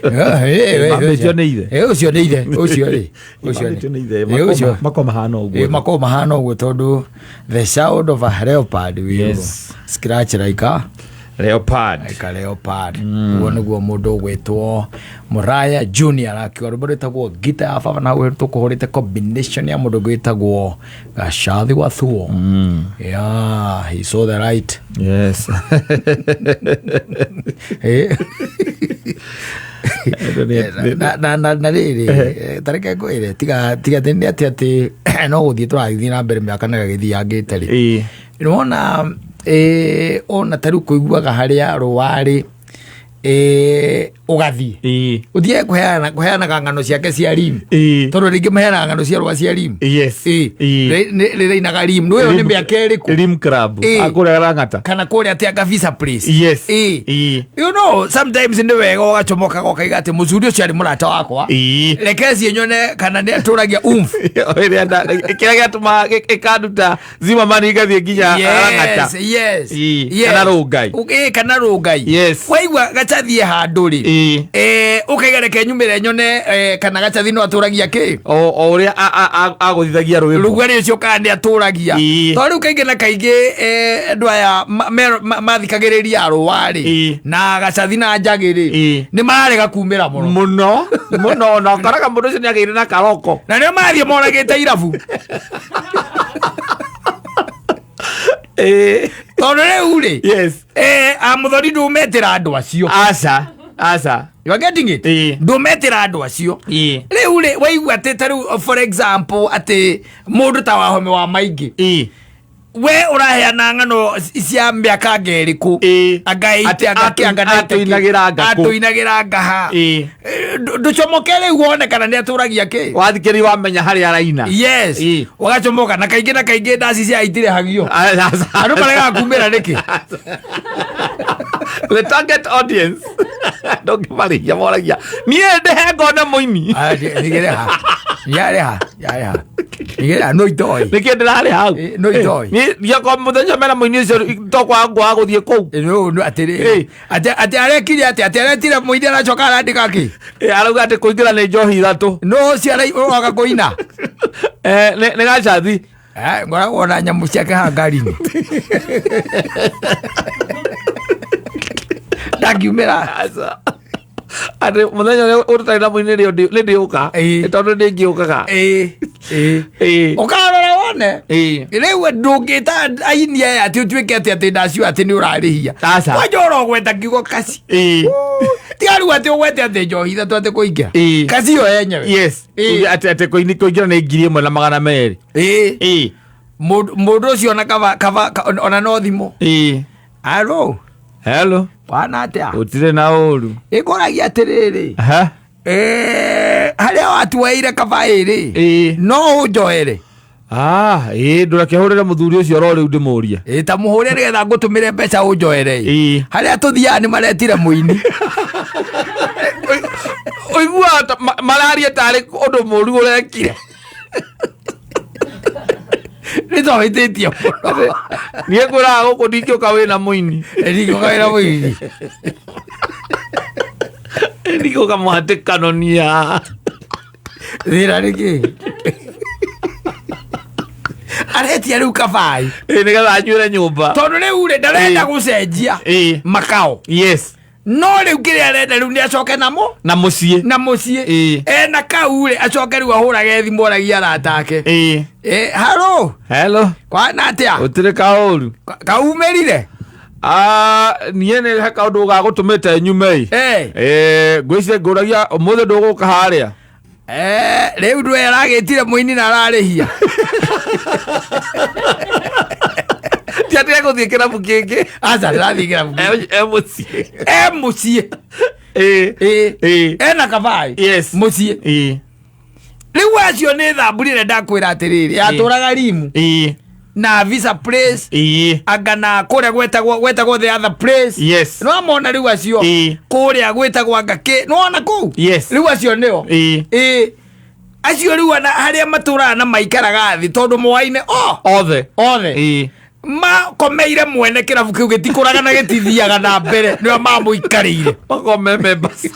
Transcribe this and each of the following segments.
Mambĩtio nĩ ithe. Ũcio nĩ ithe, ũcio rĩ, ũcio Mambĩtio nĩ ithe. Ĩ, ũcio. Makoragwo mahana ũguo. Makoragwo mahana ũguo tondũ the sound of a leopard will scratch like a Leopard. Like a leopard. Ũguo nĩguo mũndũ ũgwĩtwo Muraya Junior akiuga rwĩmbo rwĩtagwo Ngita ya Baba, na hau tũkũhũrĩte combination ya mũndũ ũgwĩtagwo Gacathi wa Thuo. Yeah, he saw the light. Yes. Na rĩrĩ, tareke ngwĩre, tiga atĩ nĩ atĩ no gũthiĩ tũragĩthiĩ na mbere mĩaka na ĩgagĩthiangĩte rĩ, nĩwona ona ta rĩu kũiguaga harĩa rũarĩ ũgathiĩ ũthiĩ kũheanaga ng'ano ciake cia rim, tondũ rĩngĩ maheanaga ng'ano cia rũa cia rim. Rĩrainaga rim nĩyo nĩ mĩaka ĩrĩkũ? Rim Club. Akũrĩa Lang'ata. Kana kũrĩa atĩ anga Visa Place. Sometimes nĩ wega ũgacomokaga ũkaiga atĩ mũcuri ũcio arĩ mũrata wakwa, reke ciĩ nyone kana nĩ atũragia umf. Kĩrĩa gĩatũmaga ĩkanduta Zimmerman igathiĩ nginya Lang'ata. Kana Rũngai. Kana Rũngai. Waigua gacathiĩ handũ rĩ, ũkaiga reke nyumĩre nyone kana gacathi no atũragia kĩ. O ũrĩa agũthithagia rwĩmbo. Rugarĩ ũcio kana nĩ atũragia. Tondũ rĩu kaingĩ na kaingĩ andũ aya mathikagĩrĩria arũa rĩ, na gacathi na njagĩ rĩ, nĩ mararega kumĩra mũno. Mũno mũno, na ũkoraga mũndũ ũcio nĩ agĩire na karoko. Na nĩo marathiĩ moragĩte irabu. Tondũ rĩu rĩ, amũthoni ndũmetĩra andũ acio. Aca, aca. You are getting it? Ĩĩ. Ndũmetĩra andũ acio. Rĩu rĩ, waigua atĩ ta rĩu, for example, atĩ mũndũ ta Wahome wa Maingĩ, we ũraheana ng'ano cia mĩaka anga ĩrĩkũ? Anga 80, Atĩ anga kĩ, anga 90 kĩ. Atũinagĩra anga kũ? Atũinagĩra ngaha. Ndũcomoke rĩu wone kana nĩ atũragia kĩ. Wathikĩrĩria wamenya harĩa araina. Yes. Ũgacomoka na kaingĩ na kaingĩ ndaci cia itirĩhagio. Andũ maregaga kumĩra nĩkĩ? The target audience ndũngĩmarĩhia, moragia niĩ ndĩhe ngone mũini. Ah, ndigĩrĩha. Yarĩha, yarĩha. Ndigĩrĩha, no itoĩ. Nĩkĩ ndĩrarĩ hau? No itoĩ. Niĩ mũthenya mena mũini ũcio tokwaga ngwaga gũthiĩ kũu. No, atĩrĩrĩ, atĩ arekire atĩ aretire mũini aracoka arandĩka kĩ? Arauga atĩ kũingĩra nĩ njohi ithatũ. No ũcio aroga kũina. Nĩ gacathi. Ngoragwo na nyamũ ciake haha ngari-inĩ. Ndangiumĩra. Aca. Atĩ mũthenya ũrĩa ũtarĩ na mũini nĩ ndĩũka. Nĩ tondũ ndĩngĩũkaga. Ĩĩ, ĩĩ. Ũkarora wone. Rĩu ndũngĩta aini aya atĩ ũtuĩke atĩ ndacio atĩ nĩ ũrarĩhia. Aca. Kwanja ũrogweta kiugo kaci. Tiga rĩu atĩ ũgwete atĩ njohi ithatũ atĩ kũingĩra. Kaci yo yenyewe. Atĩ kũingĩra nĩ 1200. Mũndũ ũcio ona kaba kaba ona no thimũ. Alo. Hello. Wana atĩa? Gũtirĩ na ũru. Ĩkũragia atĩrĩrĩ. Aha. Harĩa watuoeire kaba ĩrĩ. No ũnjoere. Ah, ĩĩ, ndũreke hũrĩre mũthuri ũcio oro rĩu ndĩmũrie. Ĩĩ, ta mũhũre nĩgetha ngũtũmĩre mbeca ũnjoere. Harĩa tũthiaga nĩ maretire mũini. Ũiguaga ta mararia tarĩ ũndũ mũru ũrekire. Nĩ twahĩtĩtie mũno. Niĩ ngwĩraga gũkũ ndingĩũka wĩna mũini. Ndingĩũka wĩna mũini. Ndingĩũka mũhatĩkano nia. Thĩna nĩ kĩ? Aretia rĩu kabai. Nĩgetha anyuĩre nyũmba. Tondũ rĩu rĩ ndarenda gũcenjia makao. No rĩu kĩrĩa arenda rĩu nĩ acoke namo. Na mũciĩ. Na mũciĩ. Ena kau rĩ acoke rĩu ahũrage thimũ oragie arata ake. Haro. Hello. Kwana atĩa? Gũtirĩ kaũru. Kaumĩrire? Ah, niĩ nĩ he kaũndũ gagũtũmĩte nyume ĩ. Ngwĩciria ngũragia ũmũthĩ ndũgũka harĩa. Rĩu ndwe aragĩtire mũini na ararĩhia. Ti atĩ egũthiĩ kĩrabu kĩngĩ. Aca, ndĩrathiĩ kĩrabu kĩngĩ. E mũciĩ. E mũciĩ. Ena kabai. Mũciĩ. Rĩu acio nĩ thamburi ĩrĩa ndakwĩra atĩrĩrĩ, yatũraga rimu. Na Visa Place. Anga na kũrĩa gwetagwo the other place. No amona rĩu acio. Kũrĩa gwĩtagwo anga kĩ. No ona kũu. Rĩu acio nĩo. Acio rĩu ona harĩa matũraga na maikaraga thĩ tondũ moaine o. Othe. Othe. Makomeire mwene kĩrabu kĩu gĩtikũraga na gĩtithiaga na mbere, nĩo mamũikarĩire. Makome members.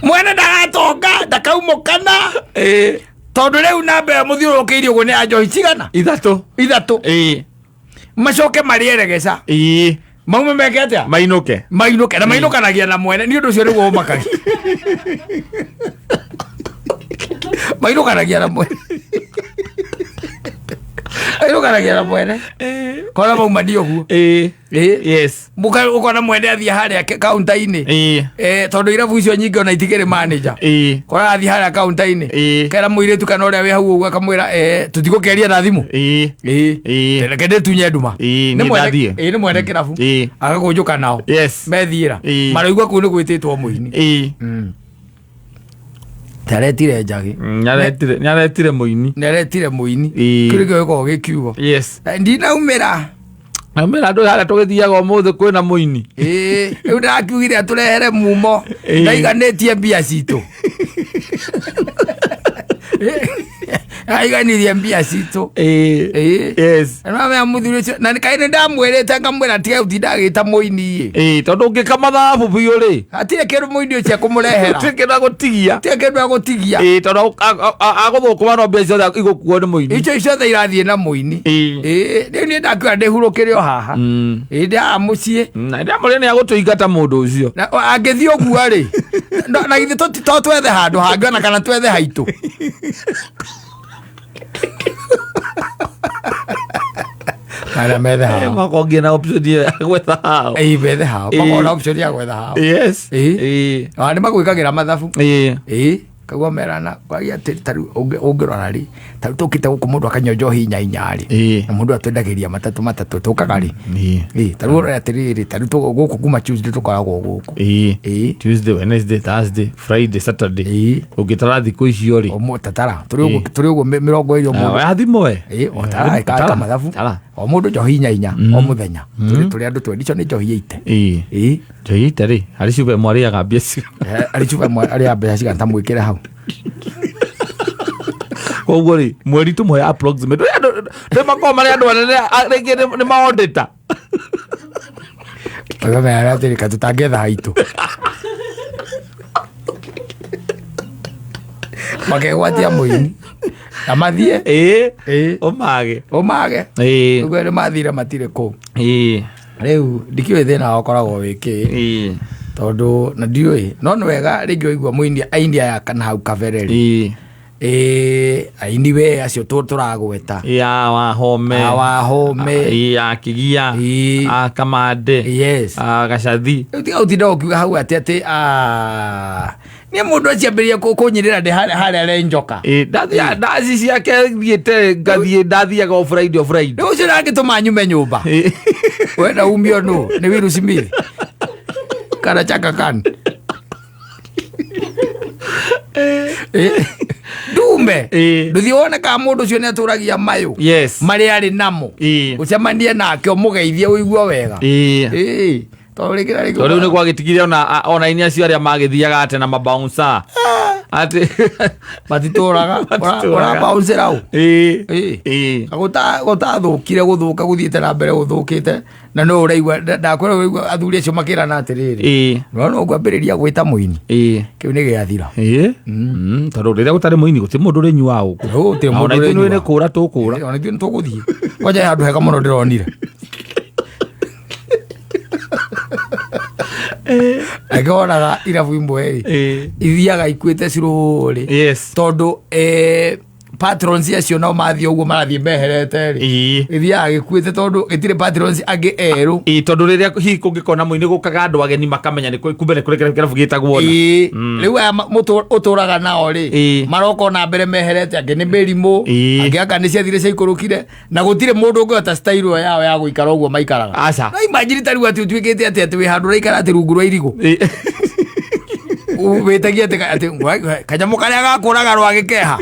Mwene ndagatonga, ndakaumũkana. Ĩĩ. Tondũ rĩu namba ĩyo mũthiũrũrũkĩirie ũguo nĩ ya njohi cigana? Ithatũ. Ithatũ. Ĩĩ. Macoke marĩe regeca. Ĩĩ. Maume meke atĩa? Mainũke. Mainũke, na mainũkanagia na mwene, nĩ ũndũ ũcio nĩguo ũmakagia. Mainũkanagia na mwene, mainũkanagia na mwene. Kona mauma nĩ ũguo. Ĩĩ. Ĩĩ. Yes. Ũkona mwene athiĩ harĩa kaunta-inĩ. Ĩĩ. Tondũ irabu icio nyingĩ ona itikĩrĩ manager. Ĩĩ. Kora athiĩ harĩa kaunta-inĩ. Ĩĩ. Kera mũirĩtu kana ũrĩa wĩ hau ũguo akamwĩra, tũtigũkĩaria na thimũ. Ĩĩ. Ĩĩ. Ĩĩ. Reke ndĩtunye nduma. Ĩĩ, Nĩ niĩ mwene. ndathiĩ. Ĩĩ, nĩ mwene kĩrabu. Ĩĩ. Agakũnjũka nao. Yes. Methiĩra. Ĩĩ. Maraigua kũu nĩ gwĩtĩtwo mũini. Ĩĩ. Taretire njagĩ. Nĩaretire mũini. Nĩaretire mũini. Ĩĩ. Kĩu nĩkĩo gĩkoragwo gĩ kiugo. Yes. Ndinaumĩra. Naumĩra andũ harĩa tũgĩthiaga ũmũthĩ kwĩna mũini. Ĩĩ, rĩu ndakiugire atũrehere mumo. Ĩĩ. Ndaiganĩtie mbia citũ. Aiganirie mbia citũ. Ĩĩ. Ĩĩ. Yes. Namea mũthuri ũcio na kaĩ nĩ ndamwĩrĩte ngamwĩra tige gũtinda agĩta mũini ĩ. Ĩĩ, tondũ ũngĩka mathabu biũ rĩ, Hatirĩ kĩndũ mũini ũcio ekũmũrehera. gũtirĩ kĩndũ agũtigia. Hatirĩ kĩndũ agũtigia. Ĩĩ, tondũ agũthũkũma no mbia ciothe igũkuo nĩ mũini. Icio ciothe irathiĩ na mũini. Ĩĩ. Ĩĩ, rĩu niĩ ndakiuga ndĩhurũkĩre o haha. Ĩĩ, ndĩ haha mũciĩ. Na ndamũrĩa nĩ agũtũingata mũndũ ũcio. Na angĩthiĩ ũguo rĩ, na githĩ to twethe handũ hangĩ ona kana twethe haitũ. Arĩa methe hao. Makongia na option ĩyo ya gwetha hao. Ĩĩ, methe hao. Ĩĩ. Makorwo na option ya gwetha hao. Yes. Ĩĩ. Ĩĩ. Ona nĩ magwĩkagĩra mathabu. Ĩĩ. Ĩĩ, kaguo merana kwagia atĩ tarĩu ũngĩrora rĩ, tarĩu tũkĩte gũkũ mũndũ akanyua njohi inya inya rĩ, Ĩĩ. na mũndũ atwendagĩria matatũ matatũ, tũkaga rĩ. Ĩĩ. Ĩĩ, tarĩu ũrore atĩrĩrĩ, tarĩu gũkũ kuma Tuesday tũkoragwo gũkũ. Ĩĩ. Ĩĩ. Tuesday, Wednesday, Thursday, Friday, Saturday. Ĩĩ. Ũngĩtara thikũ icio rĩ. Tatara, tũrĩ ũguo, tũrĩ ũguo mĩrongo ĩrĩ o mũndũ. Oya thimũ we. Ĩĩ, o tara, ĩka mathabu. Tara. O mũndũ njohi inya inya o mũthenya. Tũrĩ andũ twendi, icio nĩ njohi ĩite. Ĩĩ. Ĩĩ. Njohi ĩite rĩ, harĩ cuba ĩmwe arĩaga mbia cigana. Arĩ cuba ĩmwe arĩaga mbeca cigana ta mwĩkĩre hau. Koguo rĩ, mweri tũmũhe approximate. Andũ nĩ makoragwo marĩ andũ anene, rĩngĩ nĩ maondĩta. Ũkamenya atĩrĩ, ka tũtangĩetha haitũ. Makegwatia mũini. Na mathiĩ. Ĩĩ. Ĩĩ. Ũmage. Ũmage. Ĩĩ. Ũguo nĩ mathire matirĩ kũu. Ĩĩ. Rĩu ndikĩũĩ thĩna wao ũkoragwo wĩ kĩ. Ĩĩ. Tondũ na ndiũĩ, no nĩ wega rĩngĩ waigua mũini aini aya kana hau kabere rĩ. Ĩĩ. Ĩĩ, aini we acio tũragweta. Ĩĩ, a Wahome. A Wahome. Ĩĩ, a Kĩgia. Ĩĩ. A Kamande. Yes. A Gacathi. Rĩu tiga gũtinda ũkiuga hau atĩ atĩ, niĩ mũndũ aciambĩrĩria kũnyĩrĩra ndĩ harĩa renjoka. Ĩĩ, ndaci ciake thiĩte ngathiĩ ndathiaga o Friday o Friday. Rĩu ũcio ndangĩtũma nyume nyũmba. Ĩĩ. Wenda umio nũ? Nĩ Will Smith? Kana Chaka Khan? Ĩĩ. Ndume. Ĩĩ. Ndũthiĩ wone kana mũndũ ũcio nĩ atũragia mayũ. Yes. Marĩa arĩ namo. Ĩĩ. Ũcemanie nake ũmũgeithie ũigue wega. Ĩĩ. Ĩĩ. Tondũ rĩngĩ na rĩngĩ Tondũ rĩu nĩ gwagĩtigire ona aini acio arĩa magĩthiaga atĩ na mabouncer. Atĩ matitũraga. Matitũraga. Ũrabounce-ra ũ? Ĩĩ. Ĩĩ. Ĩĩ. Gũtathũkire gũthũka gũthiĩte na mbere gũthũkĩte na no ũraigua ndakwĩra ũraigua athuri acio makĩrana atĩrĩrĩ. Ĩĩ. No ngwambĩrĩria gwĩta mũini. Ĩĩ. Kĩu nĩ gĩathira. Ĩĩ. Tondũ rĩrĩa gũtarĩ mũini gũtirĩ mũndũ ũrĩnyuaga gũkũ. Gũtirĩ Na mũndũ ona ithuĩ ũrĩnyuaga. nĩ kũra tũkũra. Ona ithuĩ nĩ tũgũthiĩ. Kwanja he handũ hega mũno ndĩronire. Reke wonaga irabu imwe ĩ, Ĩĩ. ithiaga ikuĩte cirũrĩ. Yes. Tondũ patrons acio nao mathiĩ ũguo marathiĩ meherete rĩ. Ĩĩ. Gĩthiaga gĩkuĩte tondũ gĩtirĩ patrons angĩ erũ. Ĩĩ, tondũ rĩrĩa hihi kũngĩkorwo na mũini gũkaga andũ ageni makamenya nĩ kumbe nĩ kũrĩ kĩrabu gĩtagwo ũna. Ĩĩ. Rĩu aya ũtũraga nao rĩ, Ĩĩ. maroka ona mbere meherete, angĩ nĩ mĩrimũ, Ĩĩ. angĩ anga nĩ ciathire ciaikũrũkire, na gũtirĩ mũndũ ũngĩhota style ĩyo yao ya gũikara ũguo maikaraga. Aca. No imagine ta rĩu atĩ ũtuĩkĩte atĩ atĩ wĩ handũ ũraikara atĩ rungu rwa irigũ. Ĩĩ. Wĩtagia atĩ atĩ kanyamũ karĩa gakũraga rwagĩ keha.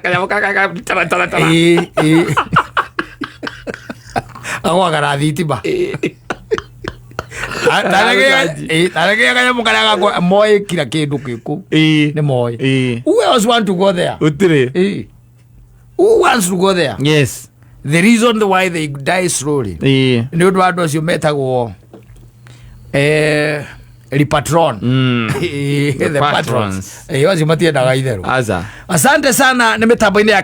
Kanyamũ gaka tara tara tara. Ĩĩ, ĩĩ. Agwaga na thitima. Taregea kanyamũ karĩa gakũraga moĩ kira kĩndũ gĩkũ. Ĩĩ. Nĩ moĩ. Ĩĩ. Who else want to go there? Gũtirĩ. Ĩĩ. Who wants to go there? Yes. The reason why they die slowly nĩ ũndũ wa andũ acio metagwo patron. The The patrons. Patrons. Acio matiendaga itherũ. Aca. Asante sana nĩ mĩtambo-inĩ ya.